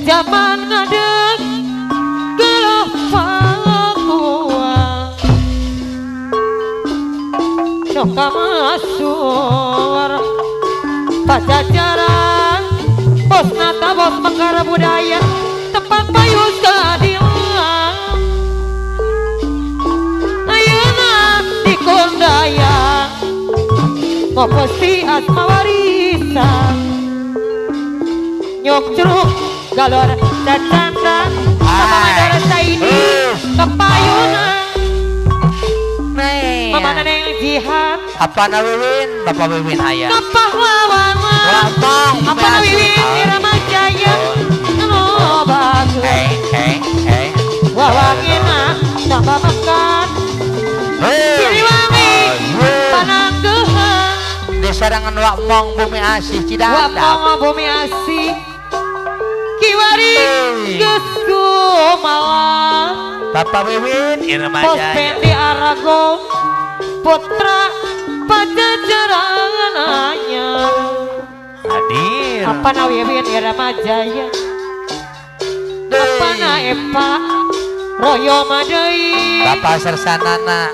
Zaman ngadeg gelah Papua Noka masur Pajajaran Bos nata bos mekar budaya tempat payus keadilan Ayeuna dikondaya Ngoposi asma warisan Nyok ceruk galor cacanda sama mandor saini kepayunan Mama neneng jihad apa na Wiwin Bapak Wiwin ayah kepahlawanan apa na Wiwin Irama Jaya no bagus wawangina tambah makan Siliwangi pananggehan Desa dengan Wak Mong Bumi Asih Cidadap. Wak Mong Bumi Asih Kiwari geus kumalah. Bapak Wiwin Irma Jaya. Pos Pendi Arago Putra Pajajaran anyar. Hadir. Apa na Wiwin Irma Jaya? Apa na Epa Royo Madei? Bapak Sersanana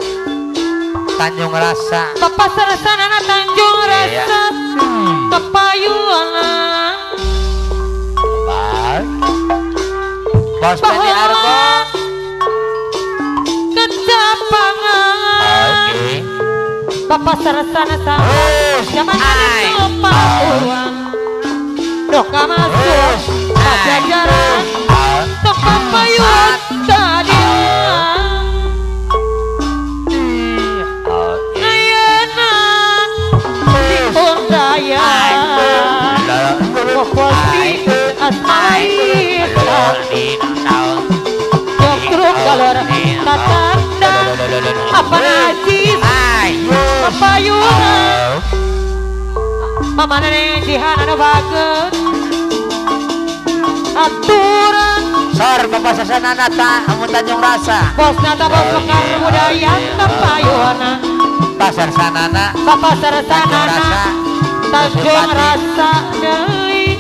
Tanjung Rasa. Bapak Sersanana Tanjung Rasa. Kepayuana. Bos Pendi Argo. Kecapangan. Oke. Bapak Sersana sama. Zaman kepayuan. Doka masuk Pajajaran. Tempat payuan keadilan. Ayeuna dipurdaya. Poposi asmaita. Jokruk galor tatanda. Apa najis kepayunan. Mama neneng jihan anu bagus. Aturan Sor Bapak Sasanana ta amun Tanjung Rasa. Bos nata bos mekar budaya kepayunan. Pasar Sanana Bapak Sersanana Tanjung Rasa deui.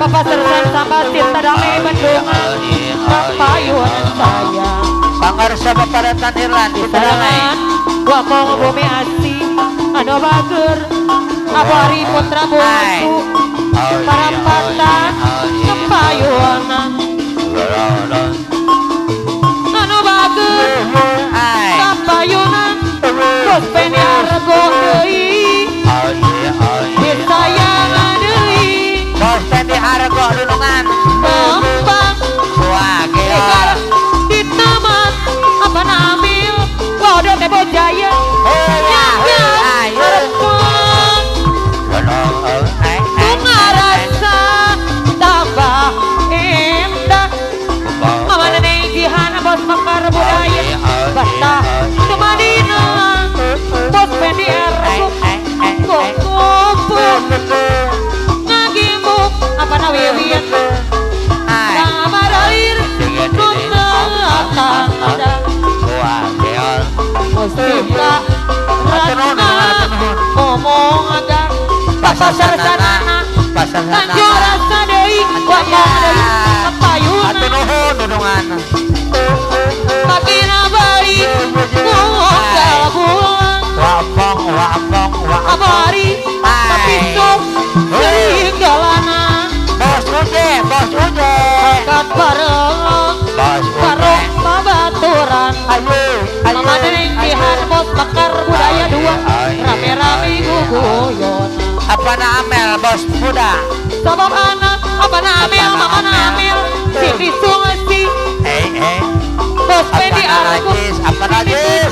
Bapak Sersan sama Sinta Dame Bendungan kepayunan saya. Pangarsa Bapak Retan Irlan di Damai. Wak Mong Bumi Asih anu bager. Abari Putra Bungsu Parampatan kepayunan anu bager kepayunan Bos Pendi Argo deui disayangan deui Bos Pendi Argo lulungan Lempang Suageo di taman apa namil Waduh Tebo Jaya Bunga rasa tambah indah. Mama neneng jihan bos mekar budaya Basta Tumadina Bos Pendi Argo kumpul ngagimbuk apa na Wiwin Kamaralir nunatanda Mustika Ratna omong agar Bapak Sersanana Tanjung Rasa deui Wak Mong deui kepayunan Nuhun nunungan Pagina balik ngunggal bulan Wak Mong Wak Mong Wak Mong Abari tapi sok seringgalana Bos Ude Bos Ude Angkat bareng bareng babaturan Mama neneng jihan bos mekar budaya dua rame-rame guguyon. Apa na Amel bos muda? Sabab anak apa na Amel mama na Amel Siti Sungsi Bos Pendi Argo apa na Ajis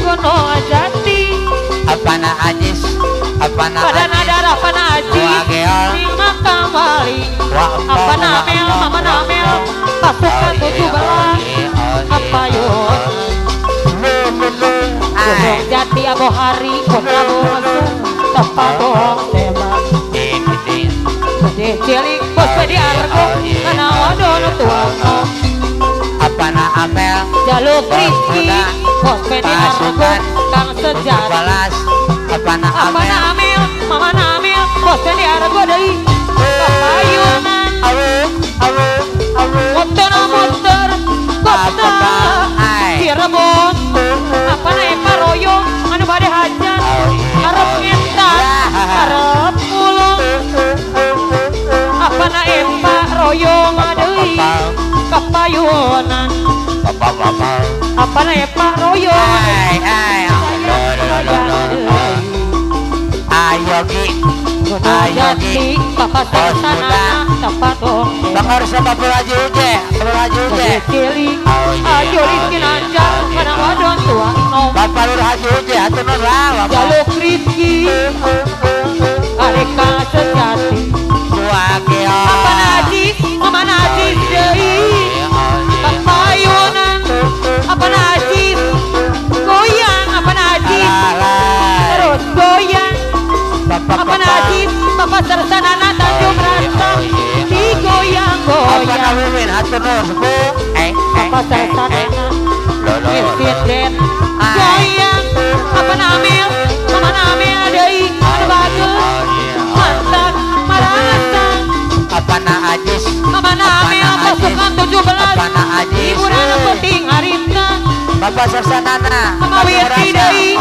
Gunung Jati apa na Ajis apa na pada nadar apa na Ajis di makam wali apa na Amel mama na Amel pasukan 17 Kapayunan Gunung Jati Abohari Kota Bungsu Tepatong Tembak Gede cilik bos Pedi Argo Kana wadon tua Apana Amel Jaluk Rizky bos Pedi Argo Kang Sejati Apana Amel Mama Amel bos Pedi Argo deui Kapayunan Muter-muter kota Cirebon Apana Eka Royong anu bade hajat arep ngetan arep mulung Apana Eka Royong deui Kapayunan Apana Eka Royong Ayo Ki Ayo Ki Bapak Sarsana Tepatong Pengarsa Bapak Haji Uje Bapak Haji Uje Ayo Rizky Lancar Kana wadon tua nom Bapak Lur Haji Uje hatur nuhun lah Jaluk Rizky Areka Sejati Apa Najis Mama Najis deui Kapayunan Apa Najis goyang Apa Najis terus goyang Apa Najis Bapak Sarsanana Tanjung Rasa digoyang-goyang Apa Wiwin hatur nuhun sepuh Bapak Sarsanana Presiden goyang Apa Namel Mama Namel deui anu bagus mantap marasa Apa Najis Mama Namel pasukan 17 hiburan penting harita Bapak Sarsanana Mama Winti deui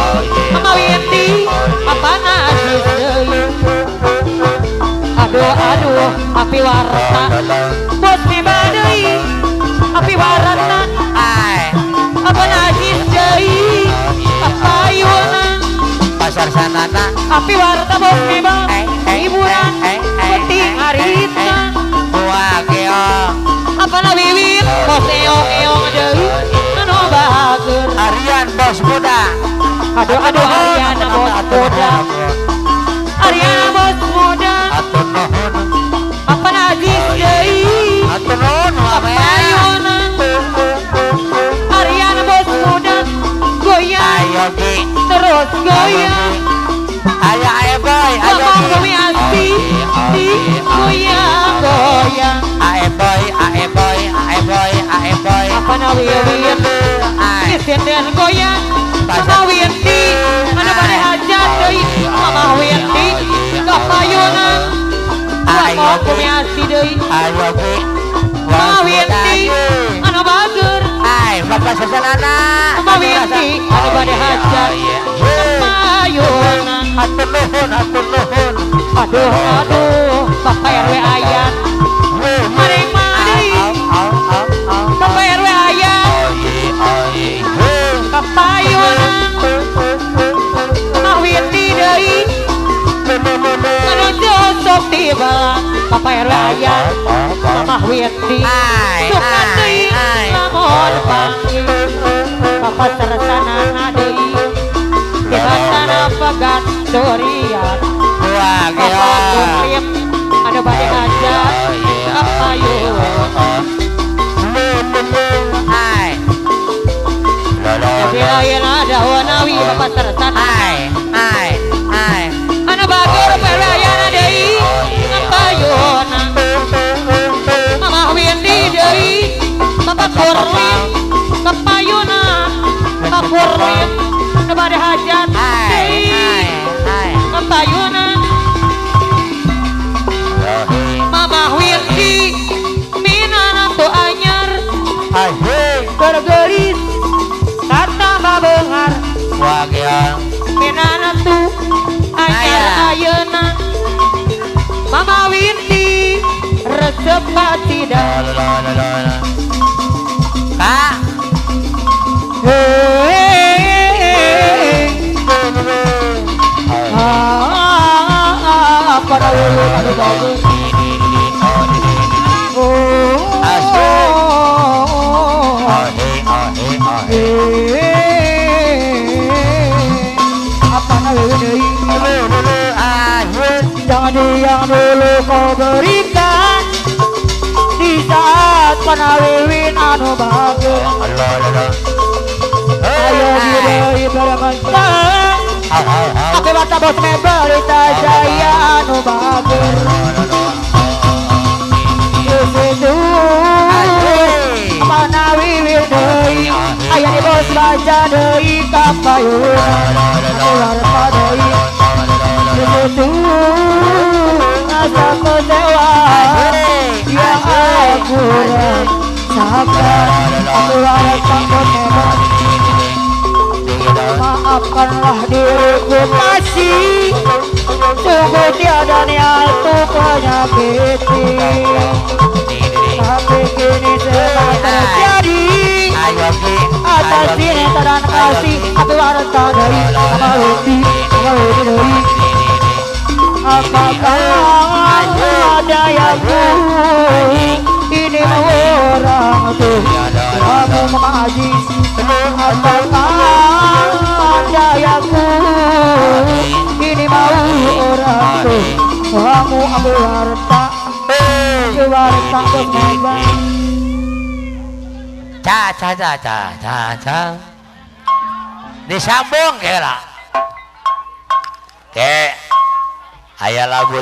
Mama Winti Apa Najis deui Aduh aduh api warta bos meba deui api warta Apa Najis deui Kapayunan Pasar Sanana api warta bos meba hiburan penting harita Apa na Wiwin bos eong-eong deui anu bahager Arian bos muda Aduh aduh Ariana bos muda Ariana bos muda Apa Najis deui Kapayunan Ariana bos muda goyang terus goyang Ayo ayo boy ayo Mama Bumi Asti di goyang goyang Ayo boy ayo boy ayo boy ayo boy Apa na Wiwin Presiden goyang Mama Winti anu bade hajat deui Mama Winti Kapayunan Mama Bumi Asti deui Ayo Ki Mama Winti anu bager Ay Bapak Sasanana Mama Winti anu bade hajat Kapayunan Hatur nuhun hatur nuhun Aduh aduh Bapak RW Ayan Maring mari Bapak RW Ayan Kapayunan Mama Winti deui anu josok tiba Bapak RW Ayan Mama Winti suka deui lamun panggil Bapak Sarsanana deui Kebatana pegat dorian Bapak Muslim anu bade hajat Kapayunan Bila ada wanawi Bapak Sarsanana anu batur perayana deui Kapayunan Mama Windy deui Bapak Kurlin Kapayunan Bapak Kurlin anu bade hajat deui Kapayunan Mama Windy minantu anyar bergelis kata babengar minantu anyar ayeuna Mama Windy resep tidak Kak Apa dulu anu bagus Apa Janji yang dulu kau berikan di saat Pana wiwin anu bager ayo deui bareng akibat bos mebel Pelita Jaya anu bager situ mana wiwin deui aya di bos baca deui ka payunan warta deui situ asa kecewa ya aku rasakan aku warta mebel. Maafkanlah diriku kasih, sungguh tiada niat untuk menyakiti. Tapi kini sedang terjadi atas cinta dan kasih. Aku warta dari sama Rudi, sama Rudi dari. Apakah ada yang ini orang tuh kamu mengaji? Apakah ada yang ini mau orang tuh kamu ambil harta, ambil harta bos. Ca ca ca ca ca ca disambung kira ke aya lagu.